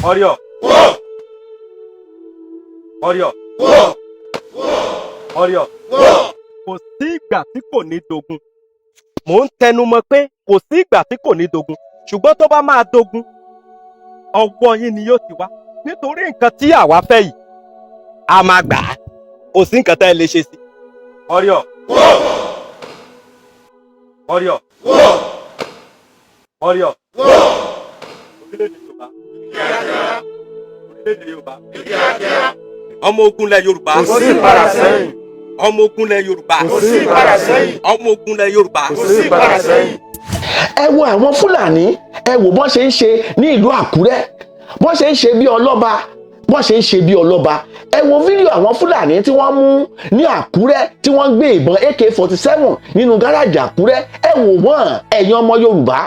Warrior. Warrior. Warrior. Kò sí ìgbà tí kò ní dogun. Mò ń tẹnu mọ́ pé kò sí ìgbà tí kò ní dogun, ṣùgbọ́n tó bá máa dogun, ọwọ́ yín ni yóò ti wá, nítorí nǹkan tí àwa fẹ́ yìí, a máa gbà á. Kò sí nǹkan tá ẹ lè ṣe sí. Warrior. Warrior. Warrior. Orílẹ̀-èdè Yorùbá. Orílẹ̀-èdè Yorùbá. Ọmọ ogun lẹ Yorùbá. Kò sí ìpadà sẹ́yìn. Ọmọ ogun lẹ Yorùbá. Kò sí ìpadà sẹ́yìn. Ọmọ ogun lẹ Yorùbá. Kò sí ìpadà sẹ́yìn. Ẹ wo àwọn Fúlàní, ẹ wò bọ́n ṣe ń ṣe ní ìlú Àkúrẹ́, bọ́n ṣe ń ṣe bí ọlọ́ba, bọ́n ṣe ń ṣe bí ọlọ́ba. Ẹ wo fídíò àwọn Fúlàní tí wọ́n mú ní Àkúrẹ́, tí wọ́n gbé ìbọn AK-47 nínú gáràjì Àkúrẹ́. Ẹ wò wọ́n. Ẹ̀yin ọmọ Yorùbá,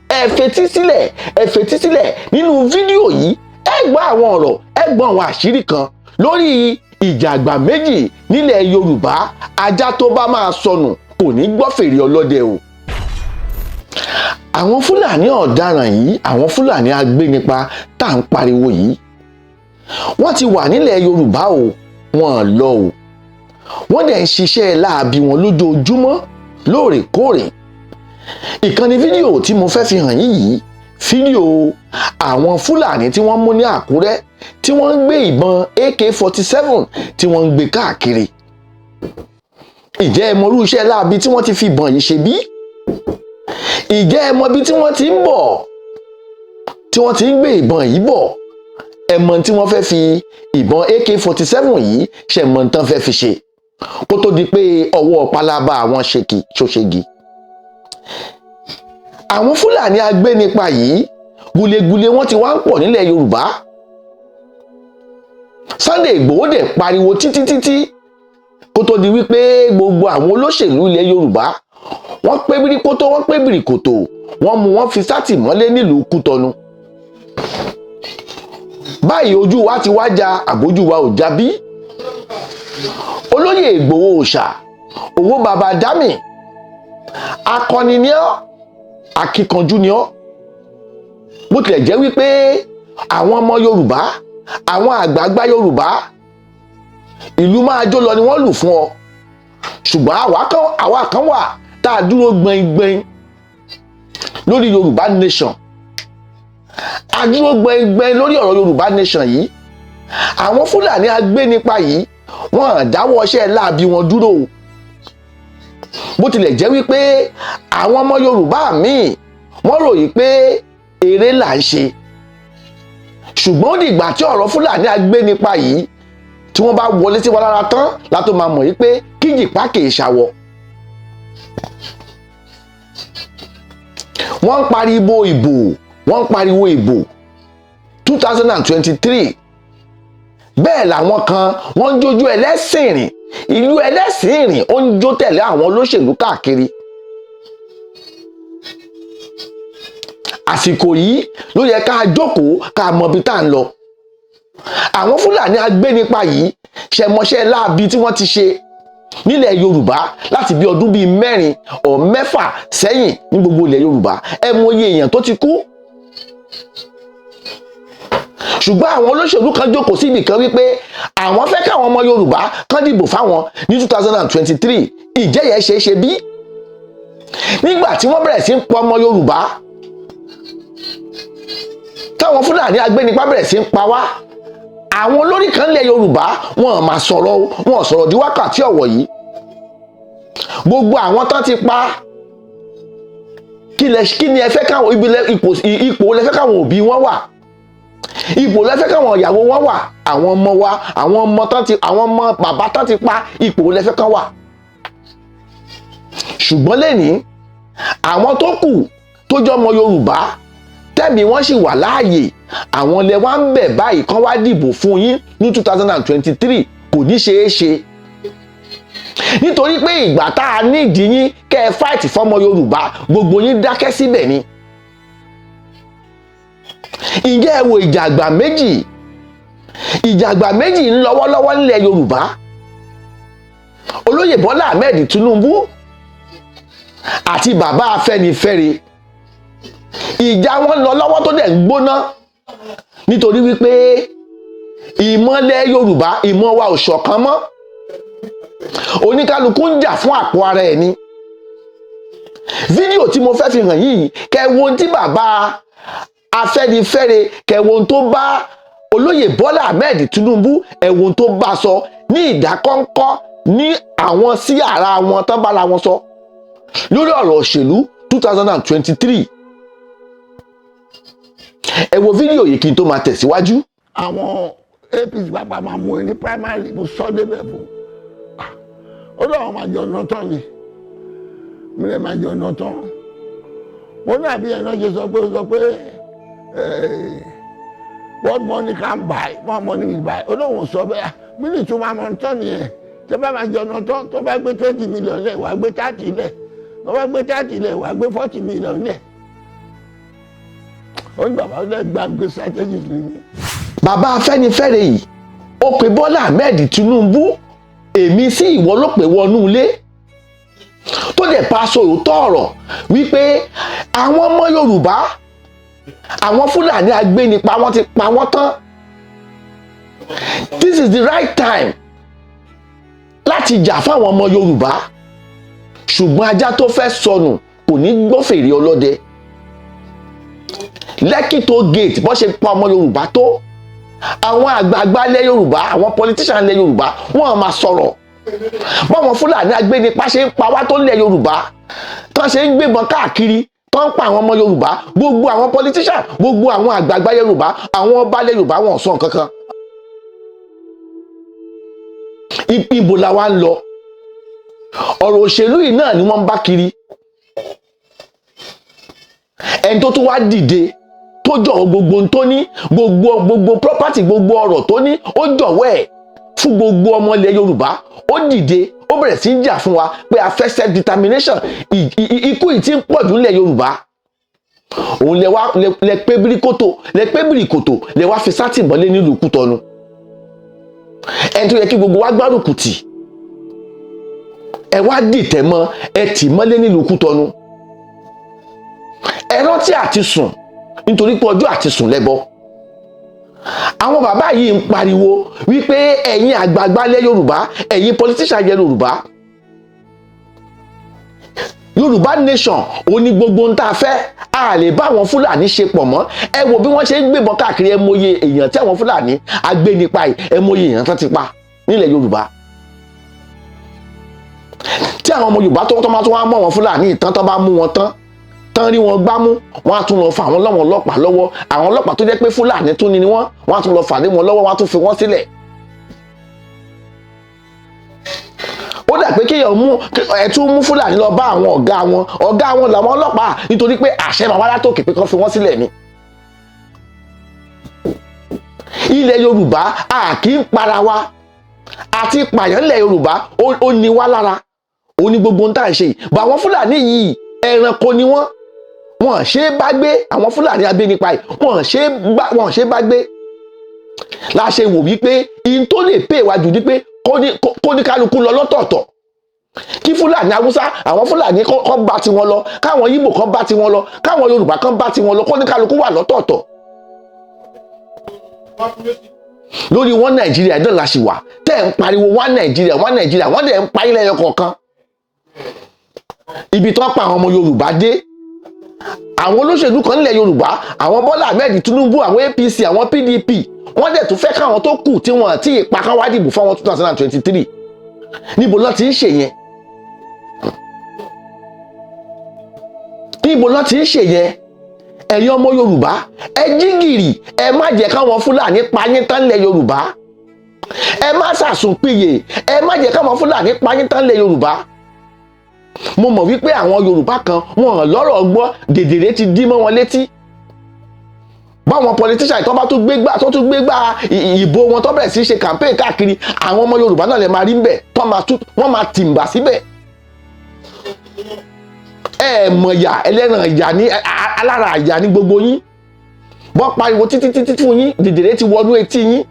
ẹ fetí sílẹ̀, ẹ fetí sílẹ̀. Nínú fídíò yìí, ẹ gbọ́ àwọn ọ̀rọ̀, ẹ gbọ́ àwọn àṣírí kan lórí ìjàgbá méjì nílẹ̀ Yorùbá. Ajá tó bá máa sọnù kò ní gbọ́ fèrè ọlọ́dẹ o. Àwọn Fúlàní ọ̀daràn yìí, àwọn Fúlàní agbénipa tá à ń pariwo yìí, wọ́n ti wà nílẹ̀ Yorùbá o, wọ́n lọ o. Wọ́n dẹ̀ ń ṣiṣẹ́ láabi wọn lójoojúmọ́, lóòrèkóòrè. Ìkànnì fídíò tí mo fẹ́ fi hàn yín yìí, fídíò àwọn Fúlàní tí wọ́n mú ní Àkúrẹ́, tí wọ́n ń gbé ìbọn AK-47, tí wọ́n ń gbé káàkiri. Ìjẹ́ ẹ mọrú iṣẹ́ láabi tí wọ́n ti fi ìbọn yìí ṣe bí? Ìjẹ́ ẹ mọ ibi tí wọ́n ti ń bọ̀, tí wọ́n ti ń gbé ìbọn yìí bọ̀? Ẹ mọ tí wọ́n fẹ́ fi ìbọn AK-47 yìí ṣe mọ tán fẹ́ fi ṣe, kó tó di pé ọwọ́ pálábá àwọn ṣèkì ṣoṣegi. Àwọn Fúlàní agbénipa yìí, gulegule wọ́n ti wá ń pọ̀ nílẹ̀ Yorùbá. Sunday Ìgbòho dẹ̀ pariwo títí títí, kó tó di wípé gbogbo àwọn olóṣèlú ilẹ̀ Yorùbá, wọ́n pé bíríkótó, wọ́n pé bìrìkòtò, wọ́n mú wọn fi sátìmọ́lé nílùú Kútọ́nù. Báyìí, ojú wa ti wá ja, àbójú wa ò já bí? Olóyè Ìgbòho òòṣà, owó baba dami, akọni ni ọ́, akíkanjú ni ọ́. Bó tilẹ̀ jẹ́ wípé àwọn ọmọ Yorùbá, àwọn àgbààgbà Yorùbá, ìlú máa jó lọ ni wọ́n lù fún ọ, ṣùgbọ́n àwa kan wà tá a dúró gbẹngbẹng lórí Yorùbá Nation. A dúró gbẹngbẹng lórí ọ̀rọ̀ Yorùbá Nation yìí. Àwọn Fúlàní agbénipa yìí, wọ́n dáwọ́ iṣẹ́ láabi wọn dúró o. Bó tilẹ̀ jẹ́ wípé àwọn ọmọ Yorùbá míì, wọ́n ròyìn pé eré là ń ṣe, ṣùgbọ́n ó dìgbà tí ọ̀rọ̀ Fúlàní agbénipa yìí, tí wọ́n bá wọlé sí wa lára tán, látó máa mọ̀ yìí pé kíjìpá kì í ṣàwọ̀. Wọ́n ń pariwo ìbò, wọ́n ń pariwo ìbò 2023. Bẹ́ẹ̀ làwọn kan wọ́n ń jójú ẹlẹ́sìn rìn, ìlú ẹlẹ́sìn rìn, ó ń jó tẹ̀lé àwọn olóṣèlú káàkiri. Àsìkò yìí ló yẹ ká jókòó, ká mọ ibi tá à ń lọ. Àwọn Fúlàní agbénipa yìí, ṣẹmọṣẹ́ láabi tí wọ́n ti ṣe nílẹ̀ Yorùbá láti bí ọdún bíi 4 ọ̀ 6 sẹ́yìn ní gbogbo ilẹ̀ Yorùbá, ẹ mọ iye èèyàn tó ti kú. Ṣùgbọ́n àwọn olóṣèlú kan jókòó síbì kan wípé àwọn fẹ́ káwọn ọmọ Yorùbá kan dìbò fáwọn ní 2023. Ìjẹ́yẹ ṣe é ṣe bí? Nígbà tí wọ́n bẹ̀rẹ̀ sí ń pọ̀ ọmọ Yorùbá, táwọn Fúlàní agbénipa bẹ̀rẹ̀ sí ń pa wá, àwọn olórí kan lẹ̀ Yorùbá, wọn máa sọ̀rọ̀, wọn sọ̀rọ̀ di wákàtí ọ̀wọ̀ yìí. Gbogbo àwọn tán ti pa, kí ni ẹ fẹ́ káwọn ipò lẹ fẹ́ káwọn òbí wọn wà? Ipò lẹ fẹ́ káwọn ìyàwó wọn wà? Àwọn ọmọ wa, àwọn ọmọ tán ti, àwọn ọmọ bàbá tán ti pa, ipò lẹ fẹ́ kán wà? Ṣùgbọ́n lẹ́ni àwọn tó kù tó jẹ́ ọmọ Yorùbá, tẹ́mi wọ́n sì wà láàyè, àwọn lẹ wá ń bẹ̀ báyìí kán wá dìbò fún yín ní 2023. Kò ní ṣeé ṣe, nítorí pé ìgbà tá a nídìí yín kẹ́ ẹ fight fọ́mọ Yorùbá, gbogbo yín dákẹ́ síbẹ̀ ni. Ǹjẹ́ ẹ wo ìjàgbá méjì? Ìjàgbá méjì ń lọ́wọ́lọ́wọ́ nílẹ̀ Yorùbá. Olóyè Bọ́lá Ahmed Tinubu àti bàbá Afẹ́nifẹ́re, ìjà wọn lọ lọ́wọ́ tó dẹ̀ ń gbóná. Nítorí wípé ìmọ̀lẹ̀ Yorùbá, ìmọ̀ wa ò ṣọ̀kan mọ́. Oníkálukú ń jà fún àpò ara ẹ̀ ni. Fídíò tí mo fẹ́ fi hàn yìí, kẹ́ wo ohun tí bàbá Afẹ́nifẹ́re, kẹ́ wo ohun tó bá olóyè Bọ́lá Ahmed Tinubu, ẹ wo ohun tó bá sọ ní ìdákọ́ńkọ́ ní àwọn sí ara wọn tán bára wọn sọ lórí ọ̀rọ̀ òṣèlú 2023. Ẹ wo fídíò yìí kí n tó máa tẹ̀síwájú. Àwọn APC pàápàá máa mú ẹ ní primary. Mo sọ débẹ̀ fún ó lọ́wọ́ máa jọ ọ̀nà tán ni, mi lè máa jọ ọ̀nà tán. Mo ní àbí ẹ̀ náà ṣe sọ pé what money can buy, what money will buy. Olóhùn sọ bẹ́ẹ̀. Mí ní ìtumọ̀ àmọ́ tán nìyẹn. Tẹ́ bá máa jọ ọ̀nà tán, tó bá gbé 20 million lẹ̀, wàá gbé 30 lẹ̀. Tó bá gbé 30 lẹ̀, wàá gbé 40 million lẹ̀. Ó ní bàbá ó lẹ́ gbàgbé strategies ni mí. Bàbá Afẹ́nifẹ́re yìí, ó pe Bọ́lá Ahmed Tinubu, èmi sí ìwọ ló pè wọnú ilé, tó dẹ̀ pa aṣọ òótọ́ ọ̀rọ̀ wípé àwọn ọmọ Yorùbá, àwọn Fúlàní agbénipa, wọ́n ti pa wọ́n tán. This is the right time láti jà fáwọn ọmọ Yorùbá. Ṣùgbọ́n ajá tó fẹ́ sọnù kò ní gbọ́ fèrè ọlọ́dẹ. Lekki Toll Gate, bọ́n ṣe pa ọmọ Yorùbá tó, àwọn àgbààgbà ilẹ̀ Yorùbá, àwọn politician ilẹ̀ Yorùbá, wọ́n máa sọ̀rọ̀. Báwọn Fúlàní agbénipa ṣe ń pa wá tó ilẹ̀ Yorùbá, tán ṣe ń gbébọn káàkiri, tán ń pa àwọn ọmọ Yorùbá, gbogbo àwọn politician, gbogbo àwọn àgbààgbà Yorùbá, àwọn ọba ilẹ̀ Yorùbá, wọn ò sọ nǹkan kan. Ibo la wá ń lọ? Ọ̀rọ̀ òṣèlú yìí náà ni wọ́n ń bá kiri. Ẹni tó tún wá dìde, tó jọ̀wọ́ gbogbo ohun tó ní, gbogbo property, gbogbo ọrọ̀ tó ní, ó jọ̀wọ́ ẹ̀ fún gbogbo ọmọ ilẹ̀ Yorùbá. Ó dìde, ó bẹ̀rẹ̀ sí í jà fún wa pé a fẹ́ self determination. Ikú yìí ti ń pọ̀ jù nílẹ̀ Yorùbá. Òun lẹ wá lẹ pé bíríkòtò, lẹ pé bíríkòtò, lẹ wá fi sátìmọ́lé nílùú Kútọ́nù. Ẹni tó yẹ kí gbogbo wa gbárùkù tì, ẹ wá dìtẹ̀ mọ́, ẹ tì mọ́lé nílùú Kútọ́nù. Ẹ rántí àti sùn, nítorí pé ọjọ́ àti sùn lẹ́bọ. Àwọn bàbá yìí ń pariwo wípé ẹ̀yin àgbààgbà ilẹ̀ Yorùbá, ẹ̀yin politician ilẹ̀ Yorùbá, Yorùbá nation ò ní gbogbo ohun tá a fẹ́. A lè bá àwọn Fúlàní ṣe pọ̀ mọ́. Ẹ wo bí wọ́n ṣe ń gbébọn káàkiri. Ẹ mọye èèyàn tí àwọn Fúlàní agbénipa yìí, ẹ mọye èèyàn tán ti pa nílẹ̀ Yorùbá. Tí àwọn ọmọ Yorùbá tó máa tún wá mọ́ àwọn Fúlàní tán, tán bá mú wọn tán, tán rí wọn gbámú, wọn á tún lọ fà àwọn lọ́wọ́ ọlọ́pàá lọ́wọ́. Àwọn ọlọ́pàá tó jẹ́ pé Fúlàní tún ni wọ́n, wọ́n á tún lọ fà lé wọn lọ́wọ́, wọ́n á tún fi wọ́n sílẹ̀. Ó dà pé kéèyàn mú ẹ tún mú Fúlàní lọ bá àwọn ọ̀gá wọn. Ọ̀gá wọn làwọn ọlọ́pàá, nítorí pé àṣẹ máa wá látòkè pé kán fi wọ́n sílẹ̀ ni. Ilẹ̀ Yorùbá, a kì í para wa àti pààyàn. Ilẹ̀ Yorùbá, ó ní wá lára. Ó ní gbogbo ohun tá à ń ṣe yìí bá àwọn Fúlàní yìí, ẹranko ni wọ́n. Wọ́n ṣe é bá gbé. Àwọn Fúlàní abénipa yìí, wọ́n ṣe é bá gbé. La ṣe wò wípé in tó lè pè wájú ni pé kó ní kálukú lọ lọ́tọ̀ọ̀tọ̀, kí Fúlàní Haúsá, àwọn Fúlàní kọ́ bá tiwọn lọ, káwọn Yíbò kan bá tiwọn lọ, káwọn Yorùbá kan bá tiwọn lọ, kó ní kálukú wà lọ́tọ̀ọ̀tọ̀. Lórí wọn Nàìjíríà náà la ṣì wà tẹ́ ẹ̀ ń pariwo wọn Nàìjíríà, wọn Nàìjíríà. Wọ́n dẹ̀ ń pa ilẹ̀ ẹyọ kọ̀ọ̀kan. Ibi tó pa àwọn ọmọ Yorùbá dé, àwọn olóṣèlú kan nílẹ̀ Yorùbá, àwọn Bọ́lá Ahmed Tinubu, àwọn APC, àwọn PDP, wọ́n dẹ̀ tún fẹ́ káwọn tó kù tí wọ́n ti pa kán wá dìbò fáwọn 2023. Níbo ló ti ń ṣe yẹn? Níbo ló ti ń ṣe yẹn? Ẹ̀yin ọmọ Yorùbá, ẹ jí gìrì. Ẹ má jẹ́ káwọn Fúlàní pa yín tán lẹ̀ Yorùbá. Ẹ má ṣàsùnpìyè. Ẹ má jẹ́ káwọn Fúlàní pa yín tán lẹ̀ Yorùbá. Mo mọ̀ wípé àwọn Yorùbá kan, wọn lọ́rọ̀ gbọ́, dèdèrè ti dí mọ́ wọn létí. Báwọn politician tó bá tún gbé gbá, tó tún gbé gbá ìbò wọn, tó bẹ̀rẹ̀ sí ṣe campaign káàkiri, àwọn ọmọ Yorùbá náà lè máa rí bẹ̀ tó máa tún wọ́n máa tìǹbà síbẹ̀. Ẹ mọ̀yà ẹlẹ́ran ìyà ní alára àyà ní gbogbo yín. Wọ́n pariwo títí títí fún yín, dèdèrè ti wọnú etí yín.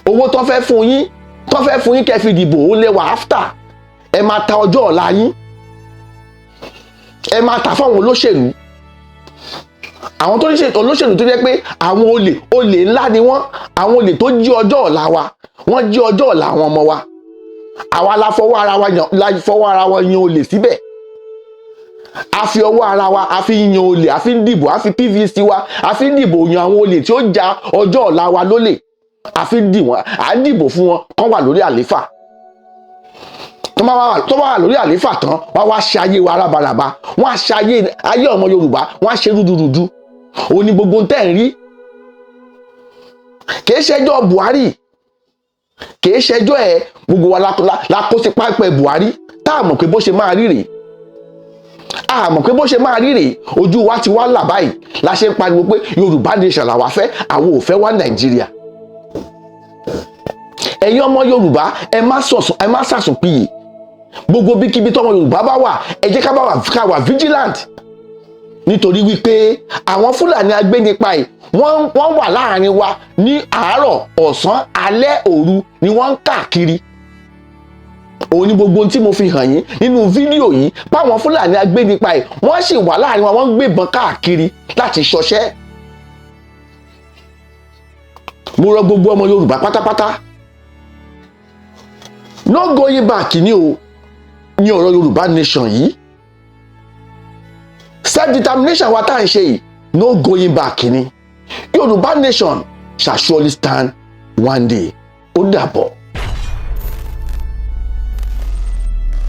Owó tó fẹ́ fún yín, tó fẹ́ fún yín kẹ́ fi dìbò, ó lè wà áfítà. Ẹ máa ta ọjọ́ ọ̀la yín, ẹ máa tà fáwọn olóṣèlú. Àwọn tó ń ṣe olóṣèlú tó jẹ́ pé àwọn olè, olè ńlá ni wọ́n, àwọn olè tó jí ọjọ́ ọ̀la wa, wọ́n jí ọjọ́ ọ̀la àwọn ọmọ wa. Àwa la fọwọ́ ara wa yan, la fọwọ́ ara wa yan olè síbẹ̀. A fi ọwọ́ ara wa, a fi yan olè, a fi ń dìbò, a fi PVC wa, a fi ń dìbò yan àwọn olè tí ó ja ọjọ́ ọ̀la wa lólè. A fi ń dì wọ́n, à ń dìbò fún wọn kán wà lórí àléfà. Tó bá wà lórí àléfà tán, wọ́n wá ṣe ayé wa rábaràba, wọ́n á ṣe ayé ọmọ Yorùbá, wọ́n á ṣe rúdurùdu. Òun ni gbogbo tẹ́ ń rí. Kìí ṣẹjọ́ Buhari, kìí ṣẹjọ́ ẹ̀. Gbogbo wa la kó sí pápẹ́ Buhari, tá a mọ̀ pé bó ṣe máa rí rèé, a mọ̀ pé bó ṣe máa rí rèé. Ojú wa ti wá là báyìí la ṣe ń pariwo pé Yorùbá nation làwa fẹ́, àwọn ò fẹ́ wá Nàìjíríà. Ẹ̀yin ọmọ Yorùbá, ẹ má sọ̀sùn, ẹ má sàsùn piyè. Gbogbo bíkíbi tọmọ Yorùbá bá wà, ẹ jẹ́ ká bá wà, ká wà vigilant, nítorí wípé àwọn Fúlàní agbénipa yìí, wọ́n wà láàrin wa. Ní àárọ̀, ọ̀sán, alẹ́, òru ni wọ́n ń káàkiri. Òun ni gbogbo ohun tí mo fi hàn yín nínú fídíò yìí, páwọn Fúlàní agbénipa yìí, wọ́n sì wà láàrin wa, wọ́n ń gbébọn káàkiri láti ṣọṣẹ́. Mo rọ gbogbo ọmọ Yorùbá pátápátá, no going back ni o ní ọ̀rọ̀ Yorùbá nation yìí. Self determination wa tá à ń ṣe yìí, no going back ni. Yorùbá nation shall surely stand one day. Ó dàbọ̀.